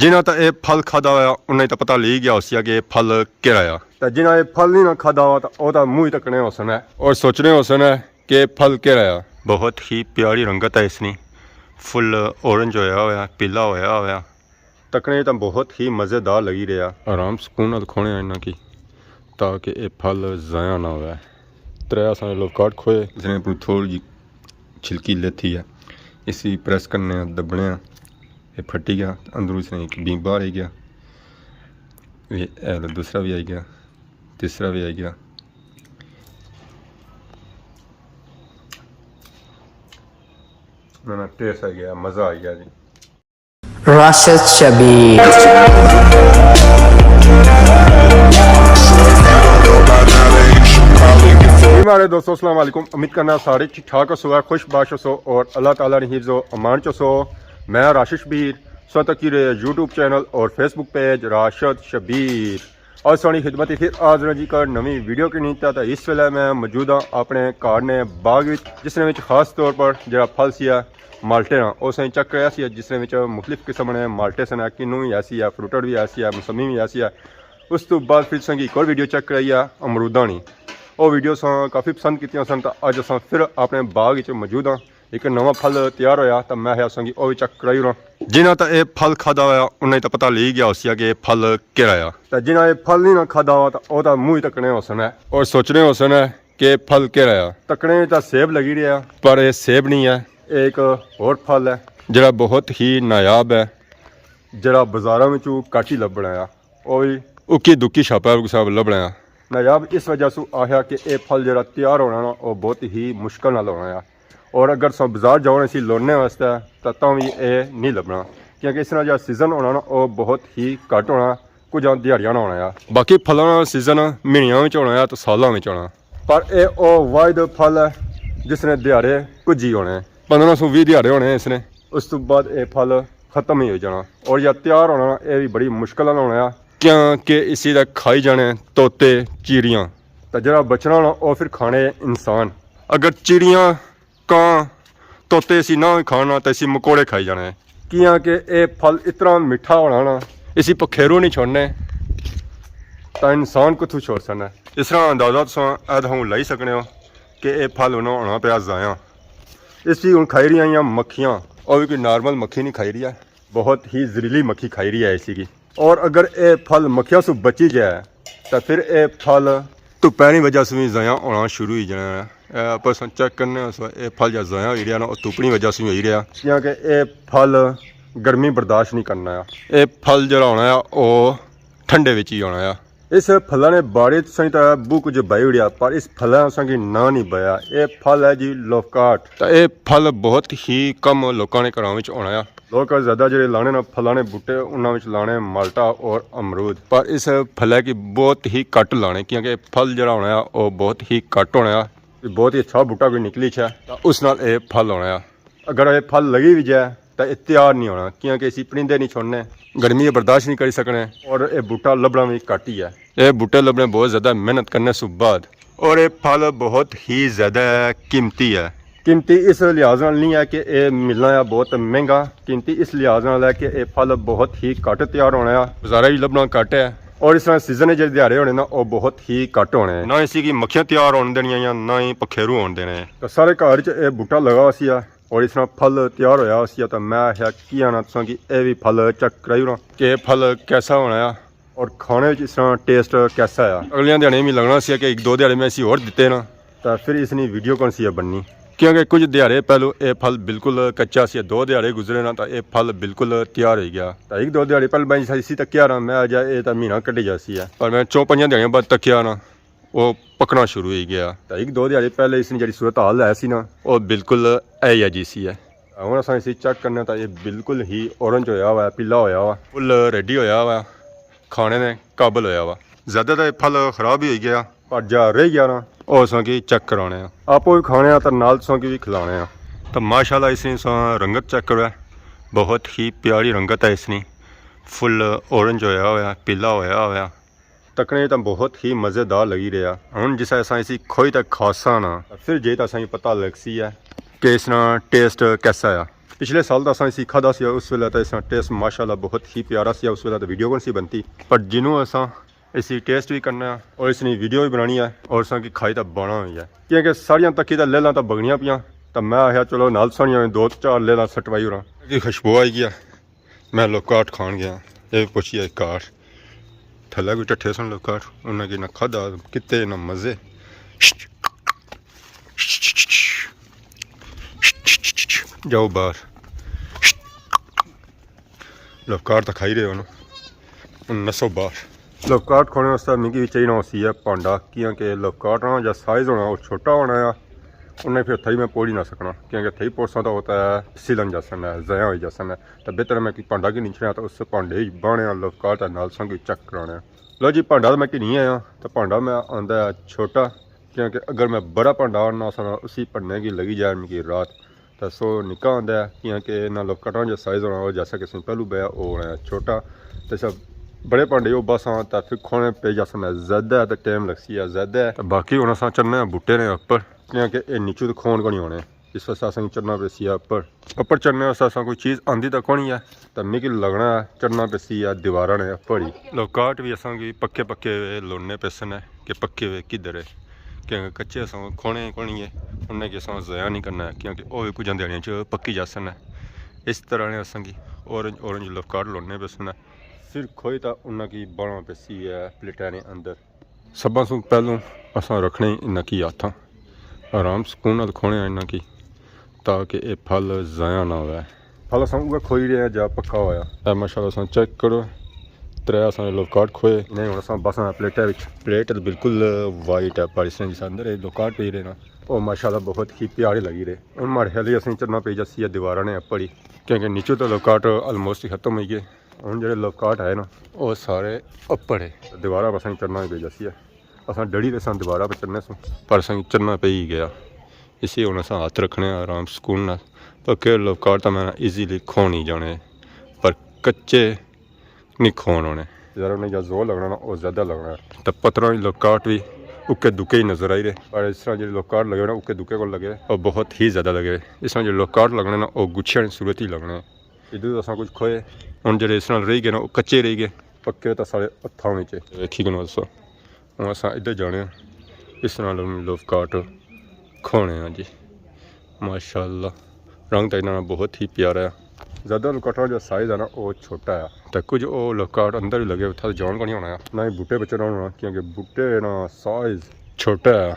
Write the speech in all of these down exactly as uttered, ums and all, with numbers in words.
جنہاں تاں اے پھل کھادا ہویا، انہاں تے پتہ لگی گیا ہوسی کہ اے پھل کیہڑا آ۔ تے جنہاں اے پھل نہیں نہ کھادا ہوا، تاں او تاں منہ ہی تکنے ہوسن ہے اور سوچنے ہوسن ہے کہ اے پھل کیہڑا آ۔ بہت ہی پیاری رنگت ہے اس نی، فل اورنج ہویا ہویا، پیلا ہویا ہویا۔ تکنے تاں بہت ہی مزیدار لگی رہیا۔ آرام سکون نال کھونے آں انہاں کی، تاکہ اے پھل ضائع نہ ہوئے۔ ترے اساں نے لوف کاٹ کھوئے، جس نے اپنی تھوڑی جی چھلکی لیتی ہے، اسی پریس کرنے آں، دبنے آں، اے پھٹی گیا، اندروں اس نے ایک بینگ باہر آئی گیا۔ اے، اے لو، دوسرا بھی آئی گیا، تیسرا بھی آئی گیا۔ نہ، نہ، ٹیسٹ آئی گیا، مزہ آئی گیا جی۔ راشد شبیر۔ جی ماڑے دوستو، السلام علیکم۔ امید کرنا سارے ٹھیک ٹھاک ہوسو، خوش باش ہوسو اور اللہ تعالیٰ نے حفظ و امان چ ہوسو۔ میں راشد شبیر، سو تکی رہے یوٹیوب چینل اور فیس بک پیج راشد شبیر۔ آج ساڑی خدمت پھر حاضر ہاں جی ایک نویں ویڈیو کے نیتا۔ تو اس ویلے میں موجود ہاں اپنے گھر نے باغ وچ، جس نے وچ خاص طور پر جڑا پھل سی ہے مالٹے نا، او سائیں چیک کریا سی، جس نے وچ مختلف قسم نے مالٹے سن، کنو بھی ایسی ہے، فروٹڈ بھی ایسی ہے، موسمی بھی ایسی ہے۔ اس تو بعد پھر سنگی ایک اور ویڈیو چیک کرائی ہے امروداں نی۔ او ویڈیو ساں کافی پسند کیتیاں سن، تو اج اساں پھر اپنے باغ وچ موجود ہاں۔ ایک نواں پھل تیار ہویا، تو میں آخیا سنگی او وی چیک کرائی اوڑاں۔ جنہاں تاں اے پھل کھادا ہویا، انہاں تے پتہ لگی گیا ہوسی کہ اے پھل کیہڑا آ۔ تے جنہاں اے پھل نہیں نہ کھادا ہوا، تاں او تاں منہ ہی تکنے ہوسن ہے اور سوچنے ہوسن ہے کہ اے پھل کیہڑا آ۔ تکنے تاں سیب لگی رہیا، پر اے سیب نہیں ہے، اے ایک ہور پھل ہے، جڑا بہت ہی نایاب ہے، جڑا بازاراں وچوں گھٹ ہی لبھنا آ۔ او وی اکی دکی شاپاں وچ صاحب لبھنا آ۔ نایاب اس وجہ سوں آخیا کہ اے پھل جڑا تیار ہونا نا، او بہت ہی مشکل نال ہونا آ۔ اور اگر تساں بازار جاؤ نا اسی لونے واسطے، تاں تاں وی اے نہیں لبھنا، کیونکہ اس نا جڑا سیزن ہونا نا، او بہت ہی گھٹ ہونا، کچھ دیہاڑیاں نا ہونا آ۔ باقی پھلاں نا سیزن مہینیاں وچ ہونا آ تے سالاں وچ ہونا۔ پر اے او واحد پھل ہے جس نے دیہاڑے کچھ ہی ہونے۔ پندرہ سو ویہہ دیہاڑے ہونے اس نے۔ اس تو بعد اے پھل ختم ہی ہوئی جانا۔ اور یا تیار ہونا، اے وی بڑی مشکل نال ہونا آ۔ کیاں کہ اسی دا کھائی جانے طوطے، چیڑیاں۔ تے جڑا بچنا ہونا، او پھر کھانے انسان۔ اگر چیڑیاں، کاں، طوطے اسی نہ کھانا، تے اسی مکوڑے کھائی جانے۔ کیاں کہ اے پھل اتنا میٹھا ہونا نا، اسی پکھیرو نہیں چھوڑنے، تاں انسان کتھوں چھوڑ سکنا ہے؟ اس طرح اندازہ تساں اے تھاؤں لائی سکنے ہو کہ اے پھل ہونا، ہونا پیا ضائع۔ اس کی ہن کھائی رہی ہیں مکھیاں، او وی کوئی نارمل مکھی نہیں کھائی رہی ہے، بہت ہی زہریلی مکھی کھائی رہی ہے اسی کی۔ اور اگر اے پھل مکھیاں سوں بچی جائے، تاں پھر اے پھل دھپے نی وجہ سوں وی ضائع ہونا شروع ہوئی جانا ہے۔ اے آپاں چیک کرنے آں، سو اے پھل جا ضائع ہوئی رہیا نا، او دھپ نی وجہ سوں ہوئی رہیا۔ کیاں کہ اے پھل گرمی برداشت نہیں کرنا ہے۔ اے پھل جڑا ہونا ہے، او ٹھنڈے وچ ہی ہونا ہے۔ اس پھلاں نے بارے تساں تاں بہت کچھ بائی اڑیا، پر اس پھلاں اساں کی ناں نہیں بایا۔ اے پھل ہے جی لوف کاٹ۔ تاں اے پھل بہت ہی کم لوکاں نے گھراں وچ ہونا ہے۔ لوک زیادہ جڑے لانے نا پھلاں نے بوٹے، انہاں وچ لانے مالٹا اور امرود۔ پر اس پھلے کی بہت ہی گھٹ لانے، کیونکہ پھل جڑا ہونا ہے، او بہت ہی گھٹ ہونا ہے۔ بہت ہی اچھا بوٹا کوئی نکلی اچھا، تاں اس نال اے پھل ہونا ہے۔ اگر اے پھل لگی وی جائے، تاں اے تیار نہیں ہونا، کیونکہ اسی پرندے نہیں چھوڑنے۔ گرمی برداشت نہیں کری سکنے، اور اے بوٹا لبھنا وی گھٹ ہی ہے۔ اے بوٹے لبھنے بہت زیادہ محنت کرنے سوں بعد۔ اور اے پھل بہت ہی زیادہ قیمتی ہے۔ قیمتی اس لحاظ نال نہیں ہے کہ اے ملنا ہے بہت مہنگا، قیمتی اس لحاظ نال ہے کہ اے پھل بہت ہی گھٹ تیار ہونا ہے، بازاراں وچ لبھنا گھٹ ہے، اور اس طرح سیزن وچ جڑے دیہاڑے ہونے نا، او بہت ہی گھٹ ہونے ہیں۔ نہ اسی کی مکھیاں تیار ہون دینیاں یا نہ ہی پکھیرو ہون دینے ہیں۔ تے سارے گھر چ اے بوٹا لگا ہوسی ہے اور اس طرح پھل تیار ہویا ہوسی ہے، تے میں آخیا کیاں نہ تساں کی اے وی پھل چیک کرائی اوڑاں کہ اے پھل کیسا ہونا ہے۔ اور کھانے وچ اس طرح ٹیسٹ کیسا آیا؟ اگلیاں دیہاڑیاں وی لگنا سی کہ ایک دو دیہاڑے میں اسی ہور دتے نا، تاں پھر اس نی ویڈیو کون سی بننی؟ کیونکہ کچھ دیہاڑے پہلو اے پھل بالکل کچا سی، دو دیہاڑے گزرے نا تاں اے پھل بالکل تیار ہوئی گیا۔ تاں ایک دو دیہاڑے پہلے میں اسی تکیا نا، میں آخیا اے تاں مہینہ کڈی جاسی ہے، پر میں چوں پنجاں دیہاڑیاں بعد تکیا نا، او پکنا شروع ہوئی گیا۔ تاں ایک دو دیہاڑے پہلے اس نی جڑی صورت حال ہے سی نا، او بالکل اے جی سی ہے۔ ہن اساں اسی چیک کرنے تاں اے بالکل ہی اورنج ہویا ہوا ہے، پیلا ہویا ہوا، فل ریڈی ہویا ہوا، کھانے نے قابل ہویا ہوا۔ زیادہ تر اے پھل خراب ہی ہوئی گیا، پر جا رہ گیا نا، او اساں کی چیک کرانے آں۔ آپو وی کھانے آں تے نال تساں کی وی کھلانے آں۔ تے ماشاءاللہ اس نی تساں رنگت چیک کرو، بہت ہی پیاری رنگت ہے اس نی، فل اورنج ہویا ہوا، پیلا ہویا ہوا۔ تکنے تاں بہت ہی مزیدار لگی رہیا۔ ہن جسے اساں اسی کھوئی تے کھاساں نا، پھر جے تاں اساں کی پتہ لگسی ہے کہ اس نا ٹیسٹ کیسا آ۔ پچھلے سال تاں اساں اسی کھادا سی، اس ویلے تاں اس نا ٹیسٹ ماشاءاللہ بہت ہی پیارا سی، اس ویلے تاں ویڈیو کون سی بنتی، پر جنوں اساں اسی ٹیسٹ بھی کرنا ہے اور اس نی ویڈیو بھی بنانی ہے اور اساں کی کھائی تاں بنا ہوئی ہے، کیونکہ ساریاں تکی تاں لیلاں تاں بگنیاں پیاں، تاں میں آخیا چلو نال ساریاں دو چار لیلاں سٹوائی اوڑاں۔ کی خوشبو آئی گیا، میں لوکاٹ کھان گیا۔ یہ پوچھی ہے کاٹ، تھلے کوئی ٹٹھے سن لوکاٹ، انہاں کی نہ کھادا کتے نہ مزے۔ جاؤ باہر۔ لوکاٹ تاں کھائی رہے ہو نا، ہن نسو باہر۔ لوکاٹ کھونے واسطے مکی چاہینا ہوسی ہے پانڈا، کیونکہ لوکاٹ نا جا سائز ہونا وہ چھوٹا ہونا ہے، انہیں پھر تھئی میں پوڑی نہ سکنا، کیونکہ تھئی پوڑساں تاں ہوتا ہے سلن جاسن ہے، ضائع ہوئی جاسن ہے۔ تاں بہتر ہے میں کی پانڈا کی نچنا تاں اس پانڈے ہی بانے آ لوکاٹ نال سنگ چیک کرانے۔ لو جی پانڈا تاں میں کی نہیں آیا، تاں پانڈا میں آندا ہے چھوٹا، کیونکہ اگر میں بڑا پانڈا آنا سا اسی پڑھنے کی لگی جائے مکی رات، تاں سو نکا آندا ہے، کیونکہ انہاں لوکاٹاں جو سائز ہونا، وہ جیسا کہ سن پہلو بیا، وہ ہونا ہے چھوٹا۔ تے سب بڑے پانڈے وہ بس آن تاں پھر کھونے پہ جاسن ہے زیادہ ہے، تے ٹائم لگسی ہے زیادہ ہے۔ تے باقی ہن اساں چڑھنے آں بوٹے نے اپر، کیونکہ اے نیچو تے کھون کو نہیں ہونے، اس واسطے اساں کی چڑھنا پیسی ہے اپر۔ اپر چڑھنے واسطے اساں کوئی چیز آندی تاں کونی ہے، تاں مکی لگنا ہے چڑھنا پیسی ہے دیواراں نے اپر ہی۔ لوکاٹ بھی اساں کی پکے پکے ہوئے لوڑنے پیسن ہے کہ پکے ہوئے کدھر ہے، کیونکہ کچے اساں کھونے کونی ہے، انہیں کہ اساں ضائع نہیں کرنا ہے، کیونکہ وہ بھی کچھ دیہاڑیاں چ پکی جاسن ہے۔ اس طرح نے اساں کی اورنج اورنج لوکاٹ لوڑنے پیسن ہے۔ پھر کھوئے تاں انہاں کی بانا پیسی ہے پلیٹاں نے اندر۔ سبھاں سوں پہلوں اساں رکھنے انہاں کی ہاتھاں، آرام سکون نال کھونے آں انہاں کی، تاکہ اے پھل ضائع نہ ہوئے۔ پھل اساں اوہے کھوئی رہے ہیں جا پکا ہویا۔ اے ماشاءاللہ اساں چیک کرو، ترے اساں لوکاٹ کھوئے۔ انہیں ہن اساں بس پلیٹاں وچ، پلیٹ تاں بالکل وائٹ ہے، پر اس نے جس اندر اے لوکاٹ پئی رہے نا، او ماشاءاللہ بہت ہی پیارے لگی رہے۔ ہن ماڑے خیال اساں چڑھنا پئی جاسی ہے دیواراں نے اپر ہی، کیونکہ نیچے تو لوکاٹ آلموسٹ ہی ختم ہوئی گئے۔ ہن جڑے لوکاٹ آئے نا، او سارے اپر ہے۔ دیوارا پر اساں چڑھنا ہی پئی جاسی ہے۔ اساں ڈری تے ساں دیوارا پر چڑھنے سوں، پر اساں چڑھنا پئی گیا۔ اسی ہن اساں ہاتھ رکھنے آں آرام سکون نال۔ پکے لوکاٹ تاں میں ایزیلی کھون ہی جانے، پر کچے نہیں کھون ہونے۔ ذرا انہیں جا زور لگنا نا، او زیادہ لگنا ہے۔ تے پتھراں وچ لوکاٹ وی اکے دکے ہی نظر آئی رہے، پر اس طرح جڑے لوکاٹ لگے نا، اکے دکے کول لگے، او بہت ہی زیادہ لگے۔ اس طرح جڑے لوکاٹ لگنے نا، او گچھیاں نی صورت ہی لگنے۔ ادھر اساں کچھ کھوئے، ہن جڑے اس نال رہی گئے نا، او کچے رہی گئے، پکے تاں سارے ہتھاں وچ۔ ویکھی کنوں دسو، ہن اساں ادھر جانے آں، اس نال ہن لوکاٹ کھونے آں جی۔ ماشاءاللہ، رنگ تاں انہاں نا بہت ہی پیارا ہے۔ زیادہ لوکاٹاں جو سائز ہے نا، او چھوٹا ہے۔ تے کچھ او لوکاٹ اندر ہی لگے، اتھا جان کو نہیں ہونا ہے۔ نہ ہی بوٹے پر چڑھنا ہونا، کیونکہ بوٹے نا سائز چھوٹا ہے،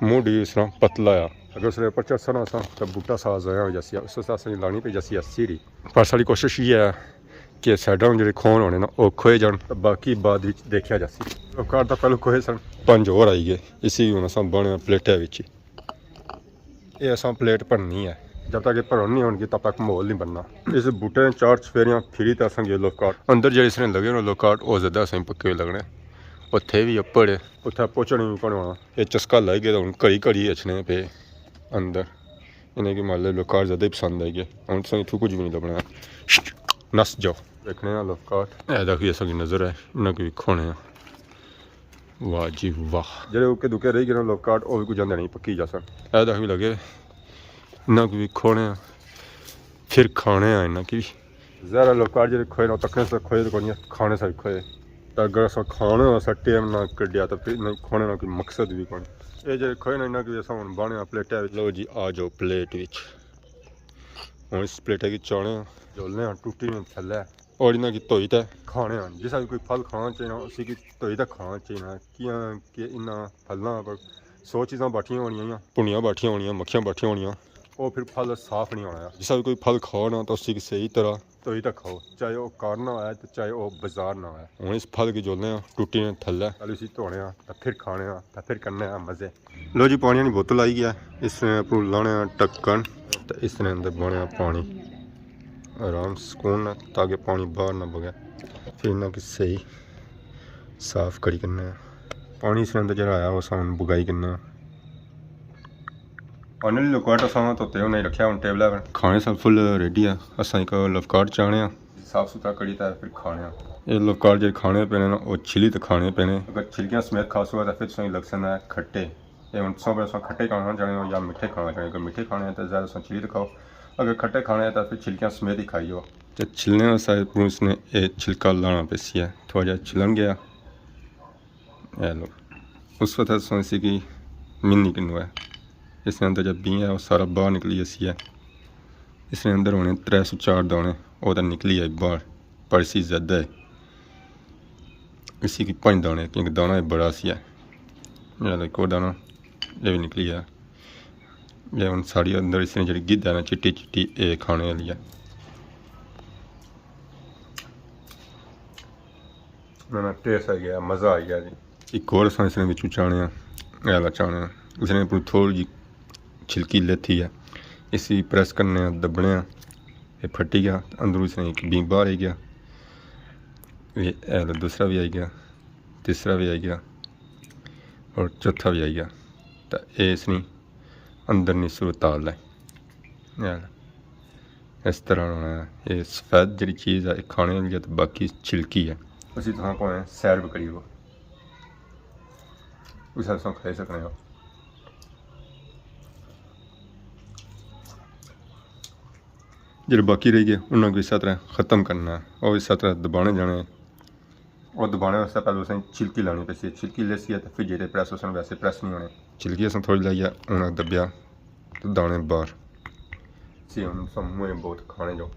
مڈ ہی اس نا پتلا ہے۔ اگر اس نے اوپر چڑھساں نا اساں، تاں بوٹا سارا ضائع ہو جاسی ہے۔ اس واسطے اساں کی لانی پئی جاسی ہے سیڑھی۔ پر ساڑی کوشش یہ ہے کہ سائیڈاں جڑے کھون ہونے نا، او کھوئے جان، تاں باقی بعد وچ دیکھیا جاسی۔ لوکاٹ تاں پہلو کھوئے سن۔ پنج اور آئی گئے، اسی ہن اساں بانے آں پلیٹاں وچ۔ اے اساں پلیٹ بھرنی ہے۔ جب تک یہ بھرن نہیں ہونگی، تب تک ماحول نہیں بننا۔ اس بوٹے نے چار چفیریاں پھری تے اساں گئے لوکاٹ۔ اندر جڑے اس نے لگے ہوئے لوکاٹ، او زیادہ اساں پکے لگنے۔ اتھے وی اپر ہے۔ اتھے پہنچنے وی کون ہونا۔ یہ چسکا لائی گئے تاں ہن گھڑی گھڑی اچھنے پے اندر۔ انہیں کی مالے لوکاٹ زیادہ ہی پسند آئی گئے۔ ہن تساں اتھوں کچھ بھی نہیں لبنا۔ نس جاؤ۔ دیکھنے آں لوکاٹ۔ اے دیکھو، اساں کی نظر ہے، انہاں کی وی کھونے آں۔ واہ جی واہ۔ جڑے اکے دکے رہی گئے نا لوکاٹ، او وی کچھ آندے نہیں پکی جاسن۔ اے دیکھ وی لگے، انہاں کی وی کھونے آں، پھر کھانے آں انہاں کی وی۔ ظاہر ہے لوکاٹ جڑے کھوئے نا، تکنے سے کھوئے تے کونی، کھانے سے وی کھوئے۔ تے اگر اساں کھانے واسطے ٹائم نہ کڈیا، تاں پھر انہاں کھانے نا کوئی مقصد وی کونی۔ اے جڑے کھوئے نا، انہاں کی وی اساں ہن بانے آں پلیٹاں وچ۔ لو جی، آ جاؤ پلیٹ وچ۔ ہن اس پلیٹے کی چانے آں، جولنے آں، ٹوٹی نے تھلے۔ اور انہاں کی دھوئی تے کھانے آں۔ جسا وی کوئی پھل کھانا چاہینا، اسی کی دھوئی تے کھانا چاہینا۔ کیاں کہ انہاں پھلاں پر سو چیزاں بیٹھیاں ہونیاں، پنیاں بیٹھیاں ہونیاں، مکھیاں بیٹھیاں ہونیاں۔ او پھر پھل صاف نہیں ہونا۔ جسا وی کوئی پھل کھاؤ نا، تو اسی کی صحیح طرح دھوئی تے کھاؤ، چاہے او گھر نا ہوئے تے چاہے او بازار نا ہوئے۔ ہن اس پھل کی جولنے آں، ٹوٹی نے تھلے، پہلے اسی دھونے آں، تے پھر کھانے آں، تے پھر کرنے آں مزے۔ لو جی، پانی نی بوتل آئی گیا، اس نے اپروں لانے آں ڈھکن، تے اس نے اندر بانے آں پانی۔ آرام سکون نال، تاکہ پانی باہر نہ بگے۔ پھر انہاں کی صحیح صاف کری کنے۔ پانی اس نے اندر جڑا آیا، او ساں بگائی کنے۔ پانی لوکاٹ اساں تو تے انہیں رکھیا ہن ٹیبل پر۔ کھانے ساں فل ریڈی آ۔ اساں ایک لوکاٹ چانے آں۔ صاف ستھرا کری تے پھر کھانے آں۔ اے لوکاٹ جے کھانے پینے نا، او چھلی تے کھانے پینے۔ اگر چھلکیاں سمیت کھاسو تے پھر تساں لگسن کھٹے۔ اے ہن تساں پر تساں کھٹے کھانا چاہنے ہو یا میٹھے کھانا چاہنے ہو۔ اگر میٹھے کھانے ہیں تے ظاہر تساں چھلی تے کھاؤ۔ اگر کھٹے کھانے ہیں تو پھر چھلکیاں سمیت ہی کھائیو۔ تے چھلنے واسطے اس نے اے چھلکا لانا پیسی ہے، تھوڑا جہا چھلن گیا۔ اے لو، اس وقت سو اسی کی منی کنو ہے، اس نے اندر جب بین ہے وہ سارا باہر نکلی اسی ہے۔ اس نے اندر ہونے ترے سو چار دانے، وہ تو نکلی ہے باہر، پر اسی زیادہ ہے۔ اسی کی پنج دانے، کیونکہ دانا یہ بڑا سی ہے۔ یہ لو ایک اور دانا، یہ بھی نکلی ہے۔ یہ ہن ساری اندر اس نے جڑی گدھ ہے نا، چٹی چٹی، یہ کھانے والی ہے۔ میں نا ٹیسٹ آ گیا، مزہ آ گیا جی۔ ایک اور اساں اس نے وچوں چانے آں، اے والا چانے آں۔ اس نے اپنی تھوڑی جی چھلکی لیتی ہے، اسی پریس کرنے آں، دبنے آں، یہ پھٹی گیا، اندروں اس نے ایک بین باہر آئی گیا۔ یہ اے والا دوسرا بھی آئی گیا، تیسرا بھی آئی گیا اور چوتھا بھی آئی گیا۔ تو اے اس نے اندر نی صورت حال ہے۔ اے اس طرح ہونا ہے۔ یہ سفید جڑی چیز ہے، یہ کھانے والی ہے، تو باقی چھلکی ہے۔ اسی تساں کو سیر بھی کریو، اسے تساں کھائی سکنے ہو۔ جڑے باقی رہ گئے، انہاں کو اس طرح ختم کرنا ہے، اور اس طرح دبانے جانے ہیں۔ اور دبانے واسطے پہلے اسے چھلکی لانی پیسی ہے، چھلکی لیسی ہے تو پھر جیڑے پریس ہوسن ویسے پریس نہیں ہونے۔ چھلکی اساں تھوڑی لائی ہے، انہاں دبیا تو دانے باہر۔ سی ہن سموئے بہت کھانے جو۔